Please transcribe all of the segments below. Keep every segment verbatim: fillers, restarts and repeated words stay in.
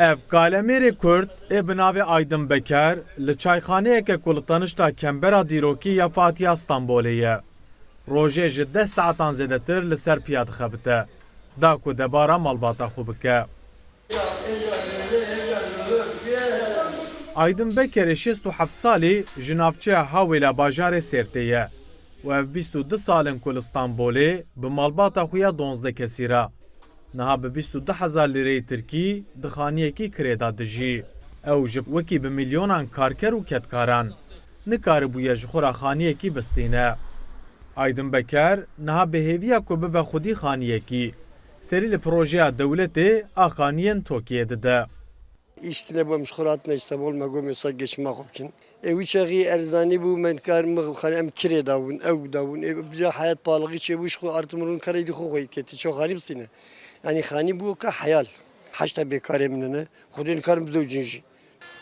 Ev kalemêrê Kurd ê bi navê Aydin Beker li çayxaneyeke ku li tenişta kembera dîrokî ya Fatiya Stenbolê ye. Rojê ji deh saetan zêdetir li ser piya dixebite, da ku debara malbata xwe bike. Aydin Bekerê şêst û heft salî ji navçeya Hawêla bajarê Sêrtê ye û ev bîst û du sal in ku li Stenbolê bi malbata xwe ya donzdeh kesî re niha bi bîst û du hezar lîreyê tirkî di xaniyekî kirê de dijî. Ew ji wekî bi milyonan karker û kedkaran nikaribûye ji xwe re xaniyekî bistîne. Aydin Beker niha bi hêviya ku bibe xwedî xaniyekî, serî li projeya dewletê a xaniyên Tokiyê dide. Îş tune bû, em ji xwe re hatine Îstanbul, me got, "Wisa geçima xwe bikin." Ê, wî çaxî erzanî bû, me nikar, me xanî em kirê dabûn, ew dabûn. Ê, bi ca heyat pahalixî çêbû, ji xwe artim rûn karê dî xwe xweyî kete, çaw xanî bistîne. Yanî xanî bû ka heyal. Heşta bêkarê min ne. Xwedê nikarim bidewcin jî.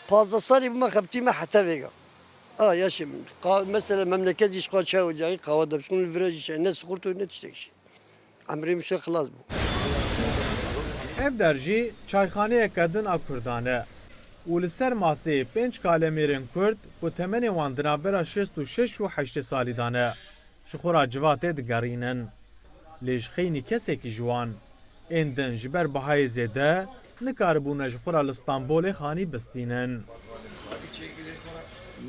Pazdeh salî bû me xebitî me heta vêga. A, yaşê min. Qa-, mesela memleket jî ji xwe çay ocağî qawa de bişkun, li vira jî çay, ne siqurt û ne tiştek jî. Emrê min şe xilas bû. Ev der jî çayxaneyeke din a Kurdan e û li ser maseyê pênc kalemêrên Kurd ku temenê wan di navbera şêst û şeş û heştê salî de ne, ji xwe re civatê digerînin. Lê ji xeynî kesekî ji wan ên din ji ber bihayê zêde nikaribûne ji xwe re li Stenbolê xanî bistînin.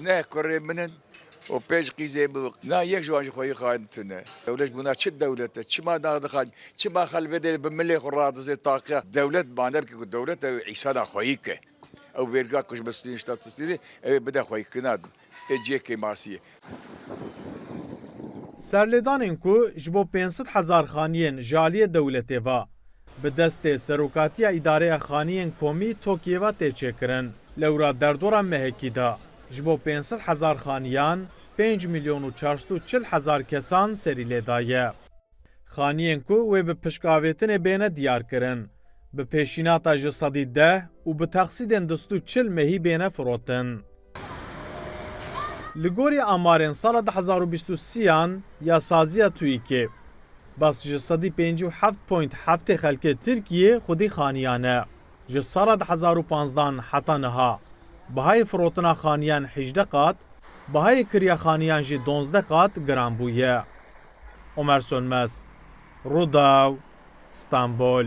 Ne kurê min in û pênc qîzê min. Na yek ji wan ji xweyî xanî tune. Dewlet bûna çi dewlet e? Çima navê xanî? Çima xelk vê derê bi milê xwe radizê taqiya? Dewlet mane bike ku dewlet ew îsana xweyî ke. Ew verga ku ji bistînê, îstatistînê, ew ê bide xweyîkirina. Ê cihê kêmasiyê. Serlêdanên ku ji bo pênc sed hezar xaniyên ji aliyê dewletê ve bi destê Serokatiya Îdareya Xaniyên Komî Tokiyê ve tê çêkirin, lewra derdora mehekî de ji bo pênc sed hezar xaniyan pênc milyon û çar sed û çil hezar kesan serî lê daye. Xaniyên ku wê bi pişkavêtinê bêne diyarkirin, bi pêşînata ji sedî deh û bi texsîdên du sed û çil mehî bêne firotin. Li gorî amarên sala du hezar û bîst û sêyan ya saziya TÜİKê, bes ji sedî pêncî û heft point heftê xelkê Tirkiyê xwedî xaniyan e. Ji sala du hezar û panzdan heta niha, bihayê firotina xaniyan hejdeh qat, bihayê kiriya xaniyan jî donzdeh qat giran bûye. Omer Sönmez, Rûdaw, Stenbol.